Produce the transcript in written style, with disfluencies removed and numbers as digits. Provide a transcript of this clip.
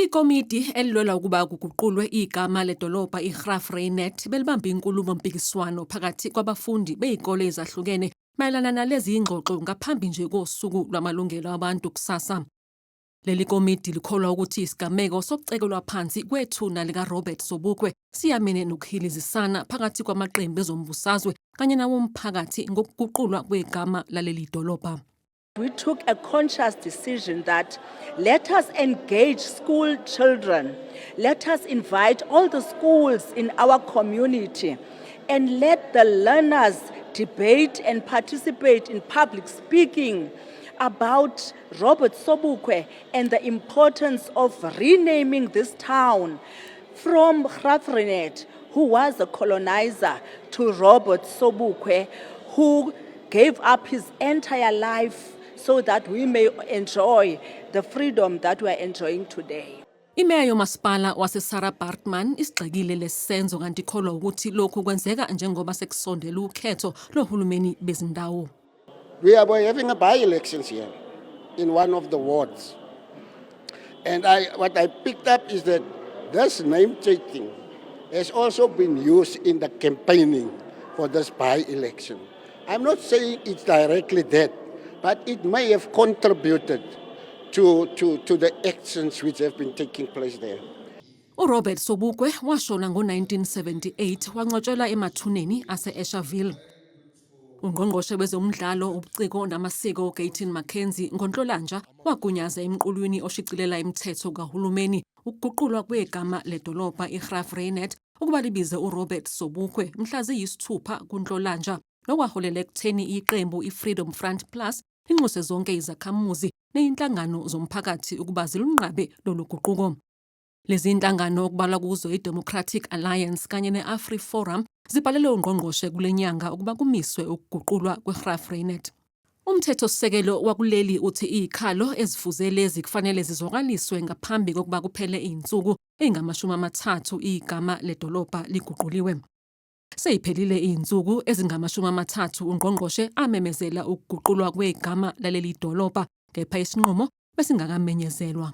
Ikomidi elilwela ukuba kuguqulwe igama ledolobha iGraaff-Reinet belibambe inkulumo-mpikiswano phakathi kwabafundi bezikole ezahlukene mayelana nalezi zingxoxo ngaphambi nje kosuku lwamalungelo abantu kusasa. Leli komidi likholwa ukuthi isigameko sokucekelwa phansi kwethuna likaRobert Sobukwe siyamene nokuhilizisana phakathi kwamaqembu ezombusazwe kanye nawomphakathi ngokuguqulwa kwegama laleli dolobha. We took a conscious decision that let us engage school children. Let us invite all the schools in our community and let the learners debate and participate in public speaking about Robert Sobukwe and the importance of renaming this town from Graaff-Reinet, who was a colonizer, to Robert Sobukwe, who gave up his entire life so that we may enjoy the freedom that we are enjoying today. Imeya yomasipala waseSarah Baartman isigxekile lesisenzo kanti ikholwa ukuthi lokhu kwenzeka njengoba sekusondela ukhetho lohulumeni bezindawo. We are having a by-elections here in one of the wards. And what I picked up is that this name changing has also been used in the campaigning for this by-election. I'm not saying it's directly that, but it may have contributed to the actions which have been taking place there. uRobert Sobukwe washona ngo-1978 wangcwatshelwa emathuneni ase-Eshaville. Ungqongqoshe wezomdlalo, ubuciko namasiko uGayton McKenzie ngoNhlolanja wagunyaza emqulwini oshicilela imithetho kahulumeni ukuguqulwa kwegama ledolobha iGraaff-Reinet ukuba libize uRobert Sobukwe mhla ziyisithupha kuNhlolanja, nokwaholela ekutheni iqembu iFreedom Front Plus linxuse zonke izakhamuzi nezinhlangano zomphakathi ukuba zilunqabe lolu guquko. Lezi nhlangano, okubalwa kuzo i-Democratic Alliance kanye ne-AfriForum, zibhalele ungqongqoshe kule nyanga ukuba kumiswe ukuguqulwa kwe-Graaff-Reinet. Umthethosisekelo wakuleli uthi izikhalo ezifuze lezi kufanele zizwakaliswe ngaphambi kokuba kuphele izinsuku ezingamashumi amathathu igama ledolobha liguquliwe. Seyiphelile izinsuku ezingamashumi amathathu ungqongqoshe amemezela ukuguqulwa kwegama laleli dolobha, kepha isinqumo besingakamenyezelwa.